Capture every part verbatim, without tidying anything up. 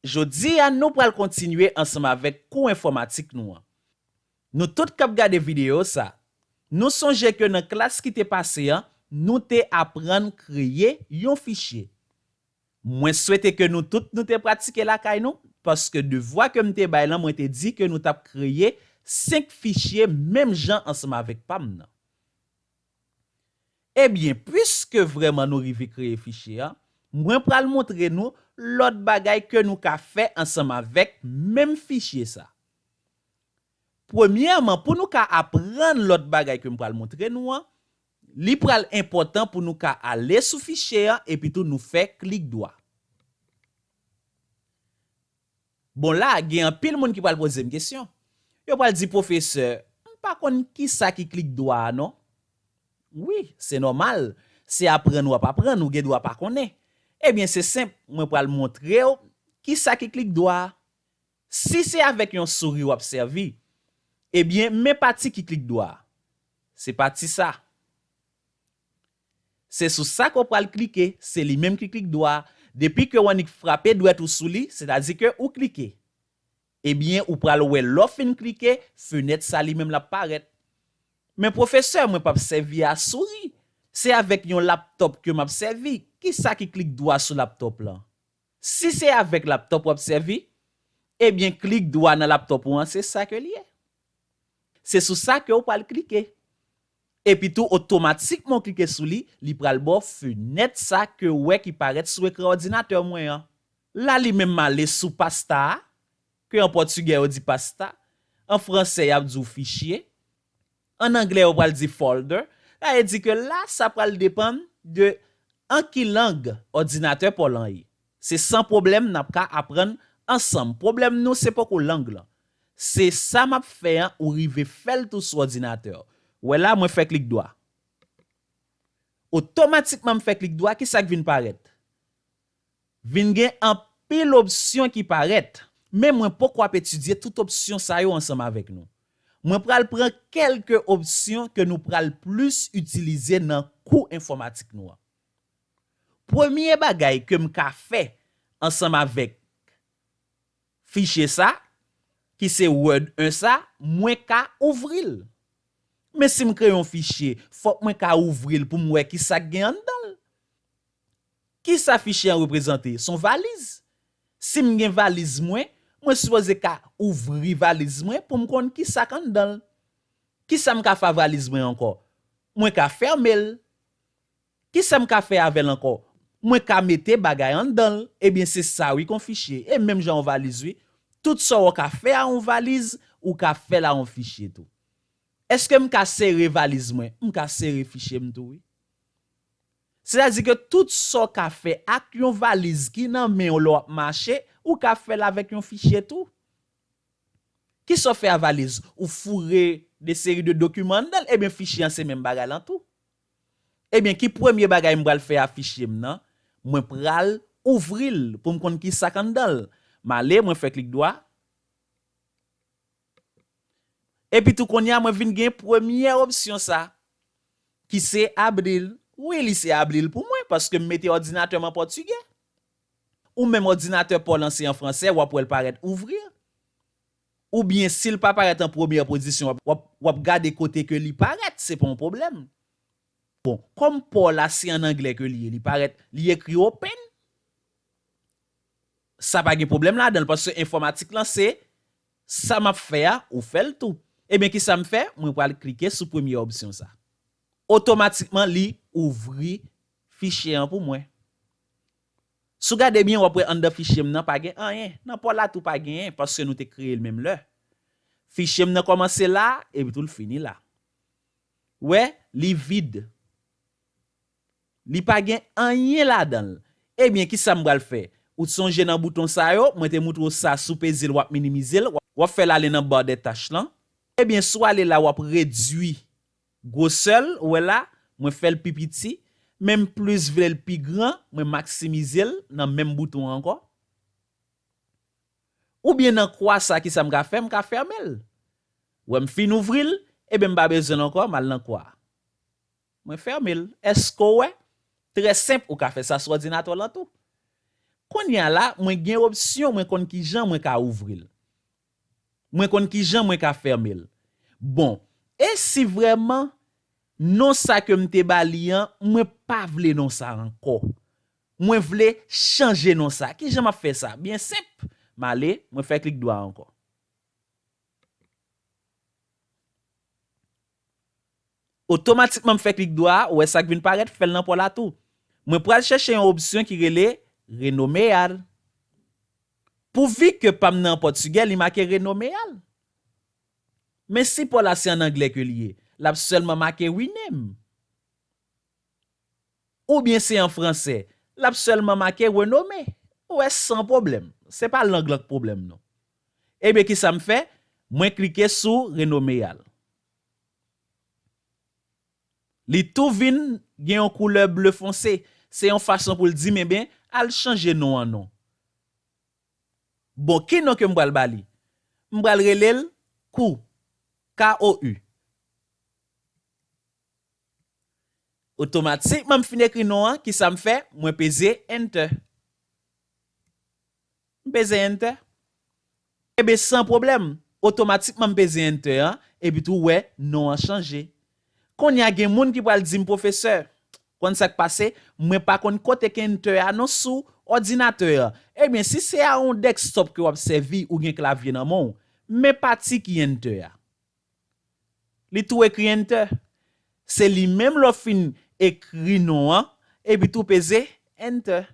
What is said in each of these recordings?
Jodi a, nou pral kontinye ansanm avèk kou enfòmatik nou an. Nou tout k ap gade videyo sa, nou sonje ke nan klas ki te pase an, nou te aprann kreye yon fichye. Mwen swete ke nou tout nou te pratike lakay nou, paske devwa ke m te bay lan, mwen te di ke nou t ap kreye senk fichye menm jan ansanm avèk pa m nan. Ebyen, piske vrèman nou rive kreye fichye a, mwen pral montre nou lòt bagay ke nou ka fè ansanm avèk menm fichye sa. Premyèman, pou nou ka aprann lòt bagay ke m pral montre nou an, li pral enpòtan pou nou ka ale sou fichye an epi tou nou fè klik dwa. Bon, la, gen anpil moun ki pral poze m kesyon. Yo pral di, pwofesè, m pa konn kisa ki klik dwa a non. Wi, se nòmal. Se aprann w ap aprann, ou gen dwa pa konnen. Ebyen, se senp, mwen pral montre w kisa ki klik dwa a. Si se avèk yon souri w ap sèvi, ebyen, men pati ki klik dwa a. Se pati sa. Se sou sa ke w pral klike, se li menm ki klik dwa a. Depi ke w annik frape dwèt ou sou li, sètadi ke ou klike. Ebyen, ou pral wè lè w fin klike, fenèt sa li menm l ap parèt. Men pwofesè, mwen p ap sèvi a souri. Se avèk yon laptòp ke m ap sèvi. Kisa ki klik dwa sou laptòp lan? Si se avèk laptòp w ap sèvi, ebyen klik dwa nan laptòp ou an, se sa ke l ye. Se sou sa ke w pral klike. Epi tou, otomatikman w klike sou li, li pral ba w fenèt sa ke w wè ki parèt sou ekran òdinatè mwen an. La li menm m ale sou pasta a, ke an pòtigè yo di pasta, an fransè y ap di w fichye, an anglè yo pral di folder, sa vle di ke la sa pral depann de an ki lang òdinatè pa w lan ye. Se san pwoblèm n ap ka aprann ansanm. Pwoblèm nou se poko lang lan. Se sa m ap fè an, ou rive fè l tou sou òdinatè w. Wè la, mwen fè klik dwa. Otomatikman m fè klik dwa, kisa k vin parèt? Vin gen anpil opsyon ki parèt, men mwen poko ap etidye tout opsyon sa yo ansanm avèk nou. Mwen pral pran kèlke opsyon ke nou pral plis itilize nan kou enfòmatik nou an. Premye bagay ke m ka fè ansanm avèk fichye sa, ki se Word en sa, mwen ka ouvri l. Men si m kreye yon fichye, fòk mwen ka ouvri l pou m wè kisa k gen anndan l. Kisa fichye an reprezante? Se yon valiz. Si m gen valiz mwen, mwen sipoze ka ouvri valiz mwen pou m konn kisa k anndan l. Kisa m ka fè a valiz mwen ankò? Mwen ka fèmen l. Kisa m ka fè avè l ankò? Mwen ka mete bagay anndan l. Ebyen, se sa wi k on fichye. E menm jan yon valiz wi. Tout sa w ka fè a yon valiz, ou ka fè l a yon fichye tou. Èske m ka sere valiz mwen? M ka sere fichye m tou wi. Sètadi ke tout sa w ka fè ak yon valiz ki nan men w lè w ap mache, ou ka fè l avèk yon fichye tou. Kisa w fè a valiz? Ou foure de seri de dokiman anndan l, ebyen fichye an se menm bagay lan tou. Ebyen, ki premye bagay m pral fè a fichye m nan? Mwen pral ouvri l pou m konn kisa k anndan l. M ale, mwen fè klik dwa. Epi tou kounye a, mwen vin gen premyè opsyon sa, ki se abri l. Wi, li se abri l pou mwen, paske m mete òdinatè m an pòtigè. Ou menm òdinatè pa w lan se an fransè, w ap wè l parèt ouvrir. Oubyen, si l pa parèt an premyè pozisyon, w ap, w ap, w ap gade kote ke li parèt, se pa yon pwoblèm. Bon, kòm pa w la se an anglè ke li ye, li parèt, li ekri open. Sa pa gen pwoblèm ladan l, paske enfòmatik lan se sa m ap fè a, ou fè l tou. Ebyen, kisa m fè? Mwen pral klike sou premye opsyon sa. Otomatikman, li ouvri fichye an pou mwen. Si w gade byen, w ap wè anndan fichye m nan pa gen anyen. Nan pa w la tou pa genyen, paske nou te kreye l menm lè. Fichye m nan kòmanse la, epi tou l fini la. Wè, li vid. Li pa gen anyen ladan l. Ebyen, kisa m pral fè? Ou t sonje nan bouton sa yo, mwen te moutre w sa, si w peze l, w ap minimize l, w ap, w ap fè l ale nan ba de tach lan. Ebyen, si w ale la, w ap redui gwosè l, ou wè la, mwen fè l pi piti, men m plis vle l pi gran, mwen maksimize l nan menm bouton an ankò. Oubyen nan kwa sa, kisa m ka fè? M ka fèmen l. Wè m fin ouvri l, ebyen m pa bezwen l ankò, m al nan kwa. Mwen fèmen l. Èske w wè? Trè senp, ou ka fè sa sou òdinatè w lan tou. Kounye a la, mwen gen opsyon, mwen konn kijan mwen ka ouvri l. Mwen konn kijan mwen ka fèmen l. Bon, e si vrèman non sa ke m te ba li an, mwen pa vle non sa ankò. Mwen vle chanje non sa. Kijan m ap fè sa? Byen senp. M ale, mwen fè klik dwa ankò. Otomatikman, m fè klik dwa, ou wè sa k vin parèt, fè l nan pa w la tou. Mwen pral chèche yon opsyon ki rele renome al. Pouvi ke pa m nan an pòtigè, li make renome al. Men si pa w la se an anglè ke li ye, l ap sèlman make rename. Oubyen se an fransè, l ap sèlman make renome. Ou wè, san pwoblèm. Se pa lang lan k pwoblèm non. Ebyen, kisa m fè? Mwen klike sou renome al. Li tou vin gen yon koulè ble fonse. Se yon fason pou l di m, ebyen, al chanje non an non. Bon, ki non ke m pral ba li? M pral rele l Kou. K O U. Otomatikman, m fin ekri non an, kisa m fè? Mwen peze Enter. M peze Enter. Ebyen, san pwoblèm, otomatikman, m peze Enter an, epi tou, w wè, non an chanje. Kounye a, gen moun ki pral di m, pwofesè, konn sa k pase, mwen pa konn kote k Enter a non sou òdinatè a. Ebyen, si se a yon desktop ke w ap sèvi, ou gen klavye nan men w, men pati ki Enter a. Li tou ekri Enter. Se li menm lè w fin ekri non an, epi tou peze Enter.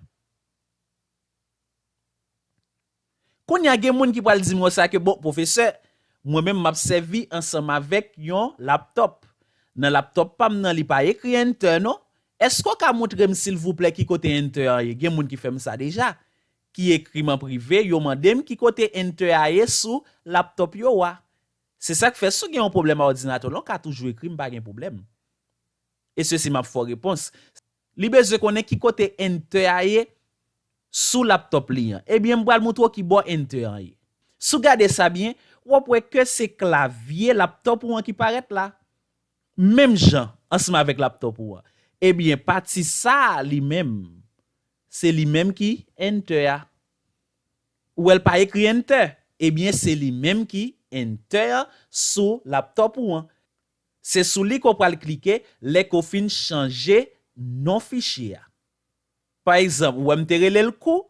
Kounye a, gen moun ki pral di m konsa ke, bon, pwofesè, mwen menm m ap sèvi ansanm avèk yon laptop. Nan laptop pa m nan, li pa ekri Enter non. Èske w ka montre m, silvouplè, ki kote Enter an ye? Gen moun ki fè m sa deja, ki ekri m an prive, yo mande m ki kote Enter a ye sou laptop yo a. Se sa k fè, si w gen yon pwoblèm a òdinatè w la, w ka toujou ekri m, pa gen pwoblèm. E sesi m ap fè w repons. Li bezwen konnen ki kote Enter a ye sou laptop li an. Ebyen, m pral montre w ki bò Enter an ye. Si w gade sa byen, w ap wè ke se klavye laptop ou an ki parèt la. Menm jan, ansanm avèk laptop ou an. Ebyen, pati sa a li menm, se li menm ki Enter a. Ou wè l pa ekri Enter. Ebyen, se li menm ki Enter sou laptop ou an. Se sou li ke w pral klike lè ke w fin chanje non fichye a. Pa egzanp, ou wè m te rele l Kou,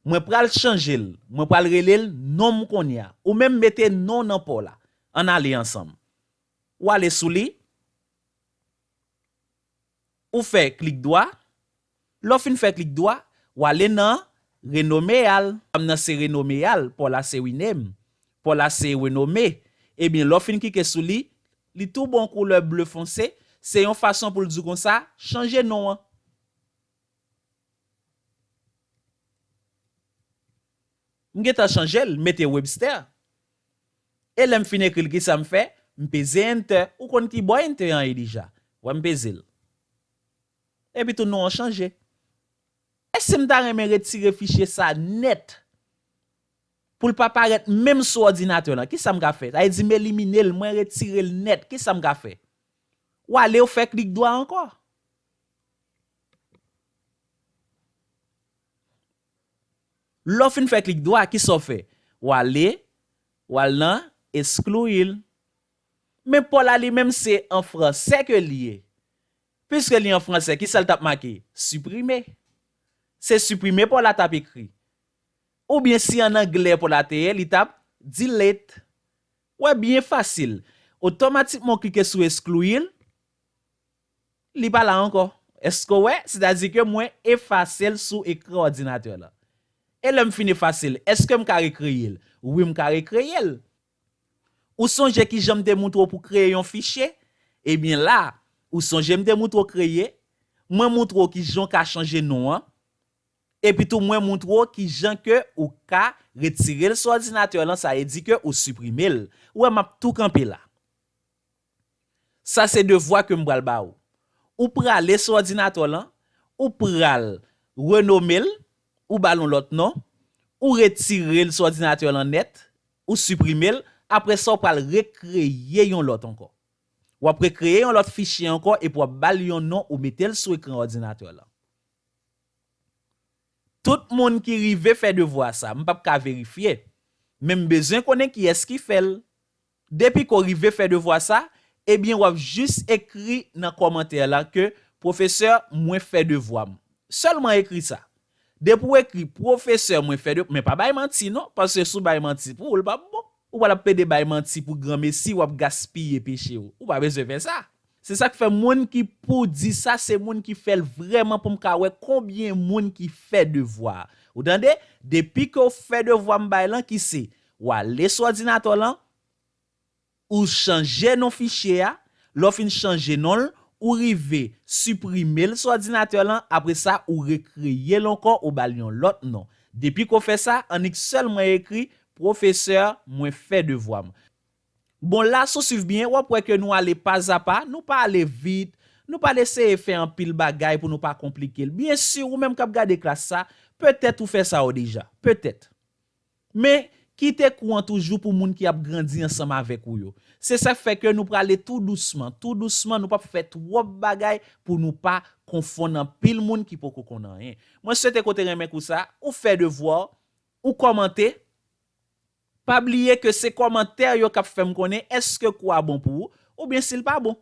mwen pral chanje l, mwen pral rele l non m kounye a. Ou menm mete non nan pa w la. Ann ale ansanm. Ou ale sou li, ou fè klik dwa. Lè w fin fè klik dwa, w ale nan renome al. Pa m nan se renome al, pa w la se rename. Pa w la se renome. Ebyen, lè w fin klike sou li, li tou ba w yon koulè ble fonse. Se yon fason pou l di w konsa, chanje non an. M gentan chanje l, mete Webster. E lè m fin ekri l, kisa m fè? M peze Enter. Ou konn ki bò Enter an ye deja. Wè m peze l. Epi tou non an chanje. E si m ta renmen retire fichye sa nèt? Pou l pa parèt menm sou òdinatè lan, kisa m ka fè? Sa vle di m elimine l, mwen retire l nèt, kisa m ka fè? W ale, w fè klik dwa ankò. Lè w fin fè klik dwa, kisa w fè? W ale, w al nan excluir. Men pa w la li menm se an fransè ke li ye. Piske li an fransè, kisa l t ap make? Siprime. Se siprime pa w la t ap ekri. Oubyen si an anglè pa w la te ye, li t ap delete. Wè, byen fasil. Otomatikman w klike sou excluir, li pa la ankò. Èske w wè? Sètadi ke mwen efase l sou ekran òdinatè lan. E lè m fin efase l, èske m ka rekreye l? Wi, m ka rekreye l. Ou sonje kijan m te montre w pou kreye yon fichye? Ebyen la, ou sonje m te montre w kreye, mwen montre w kijan w ka chanje non an, epi tou mwen montre w kijan ke ou ka retire l sou òdinatè lan, sa vle di ke ou siprime l. Ou wè, m ap tou kanpe la. Sa se devwa ke m pral ba ou. Ou prale sou òdinatè w lan, ou pral renome l, ou ba l yon lòt non, ou retire l sou òdinatè w lan nèt, ou siprime l, apre sa w pral rekreye yon lòt ankò. W ap rekreye yon lòt fichye ankò epi w ap ba l yon non, ou mete l sou ekran òdinatè w lan. Tout moun ki rive fè devwa sa, m p ap ka verifye. Men m bezwen konnen kiyès ki fè l. Depi ke w rive fè devwa sa, ebyen w ap jis ekri nan kòmantè la ke, pwofesè, mwen fè devwa m. Sèlman ekri sa. Depi w ekri, pwofesè, mwen fè devwa m, men pa bay manti non, paske si w bay manti pou ou, l p ap bon. Ou pral ap pede bay manti pou granmesi, w ap gaspiye peche w. Ou pa bezwen fè sa. Se sa k fè moun ki pou di sa, se moun ki fè l vrèman pou m ka wè konbyen moun ki fè devwa. Ou tande? Depi ke w fè devwa m bay lan ki se, w ale sou òdinatè w lan, ou chanje non fichye a, lè w fin chanje non l, ou rive siprime l sou òdinatè lan, apre sa, ou rekreye l ankò, ou ba l yon lòt non. Depi ke w fè sa, annik sèlman ekri, pwofesè, mwen fè devwa m. Bon, la, si w swiv byen, w ap wè ke nou ale pazapa, nou pa ale vit, nou pa al eseye fè anpil bagay pou nou pa konplike l. Byen si, ou menm k ap gade klas sa, petèt ou fè sa yo deja. Petèt. Men, kite kou an toujou pou moun ki ap grandi ansanm avèk ou yo. Se sa k fè ke nou prale tou dousman, tou dousman, nou p ap fè twòp bagay pou nou pa konfonn anpil moun ki poko konn anyen. Mwen swete ke w te renmen kou sa, ou fè devwa w, ou kòmante. Pa bliye ke se kòmantè yo k ap fè m konnen èske kou a bon pou ou, oubyen si l pa bon.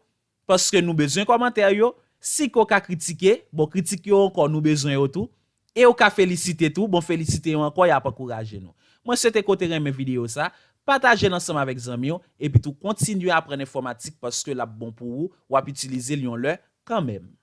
Paske nou bezwen kòmantè yo, si ke w ka kritike, bon, kritik yo ankò, nou bezwen yo tou. E w ka felisite tou, bon, felisite yo ankò, y ap ankouraje nou. Mwen swete ke w te renmen videyo sa, pataje l ansanm avèk zanmi w, epi tou kontinye aprann enfòmatik paske l ap bon pou ou, w ap itilize l yon lè kanmenm.